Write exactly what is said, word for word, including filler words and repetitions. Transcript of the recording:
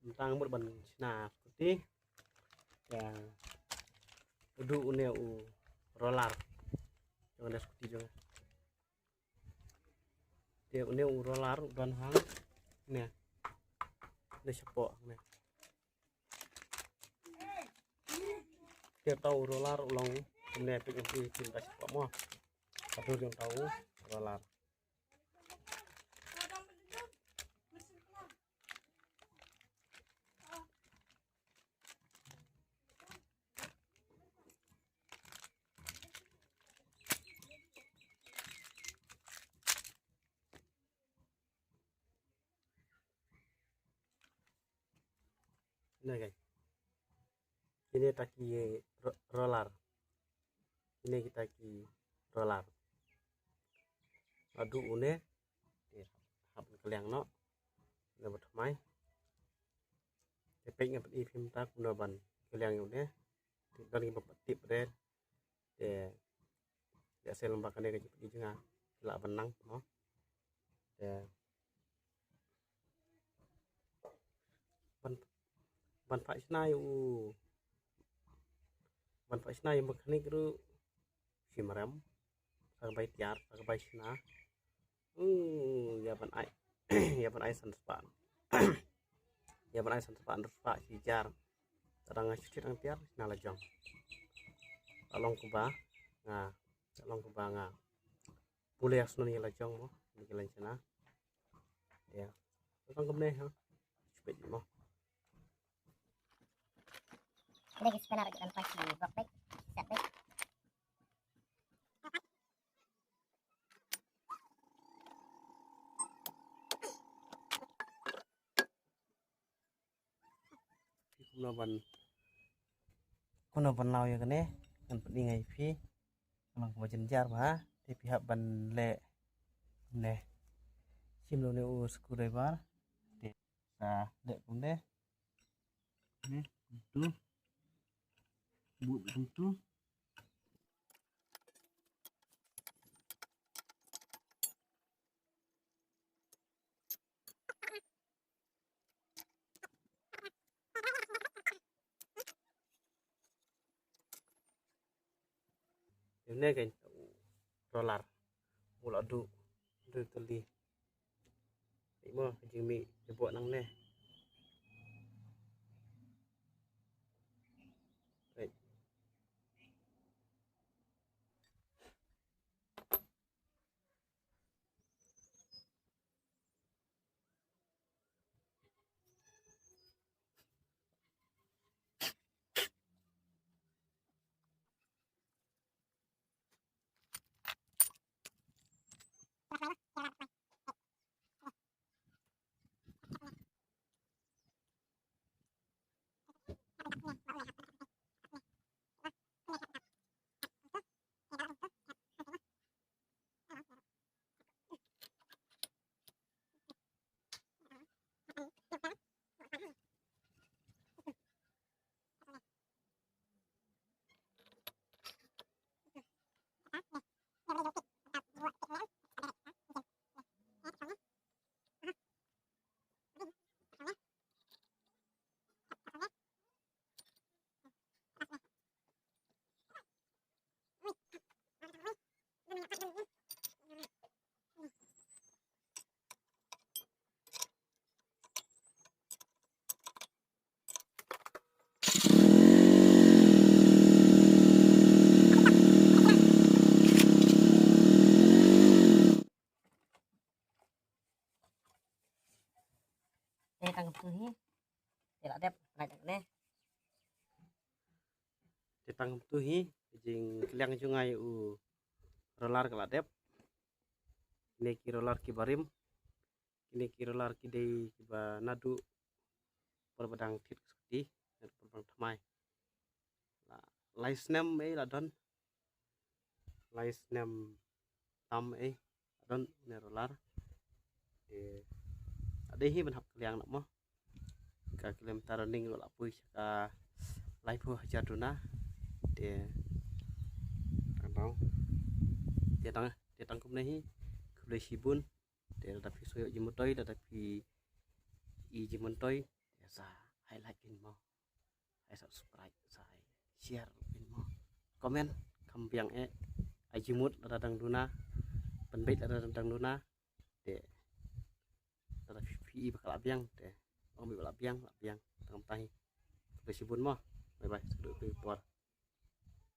Mynta nga mut ban shna skuti. Te u duh une u roller jong une skuti jong. Te une u roller u don hang ne, ne shapoh ne. Te uta u roller u long ne, peit ngan pyni phi uta shapoh mo. Ka dur jong uta u roller. Nè guys. Kine kita ki ro-, roller. Kine kita ki roller. Haduh une. Te hap kylliang noh. Une ba thymmai. Te peit ngan pyni phi mynta kumno ban kylliang ïa une. Te don kiba tip red. Te ïa sel ba kane ka jingpyni jong nga. Lah ban nang mo. Te ban, ban pah shna ïa u, ban pah shna ïa u mechanic ruh shim rem. Sa ka bai tiar, sa ka bai shna. Hmm, ïa ban ai, ïa ban ai san spah. Ïa ban ai san spah, hynriew spah shi hajar. Tang nga shu thied hangtiar, shna la jong. Ka long kaba nga, ka long kaba nga pule ïa snon ïa la jong mo, ïa ki la shna. Ïa. Tang kumne ha. Shu peit mo. Kine ki spinner ki don pat shi block bag, set bag. Kumno ban, kumno ban law ïa kane, ngan pyni ïa phi. Kumno ban jynjar bha, te phi hap ban leh. Ne. Shim lone u screwdriver. Te sa leh kumne. Ne, kumtu. Buh kumtu. Une kane u roller. U la duh hynriew tylli. Mo jingmih jubok nangne. Right. Te tang kumtu hi. Te la dep, la dep ne. Te tang kumtu hi, jingkylliang jong nga ïa u roller ka la dep. Kine ki roller kiba rim. Kine ki roller ki dei kiba naduh por ba dang thied ka skuti, naduh por ba dang thymmai. La lai snem ei la don. Lai snem tam ei la don une roller. Te la dei hi ban hap kylliang noh mo. Ka kilometer running ruh la poi sha ka laiphew hajar duna. Te tang tang. Te tang, te tang kumne hi. Khublei shibun. Te lada phi sngew ïoh jingmyntoi, lada phi i jingmyntoi, te sa hai like phin mo, hai subscribe, sa hai share phin mo, comment kham biang eh. Ai jingmut lada dang duna, pynbeit lada dang duna. Te lada phi phi i ba ka la biang te, ong beit ba la biang, la biang. Tang tai. Te shibun mo. Bye bye. Sa kdew kawei ka por.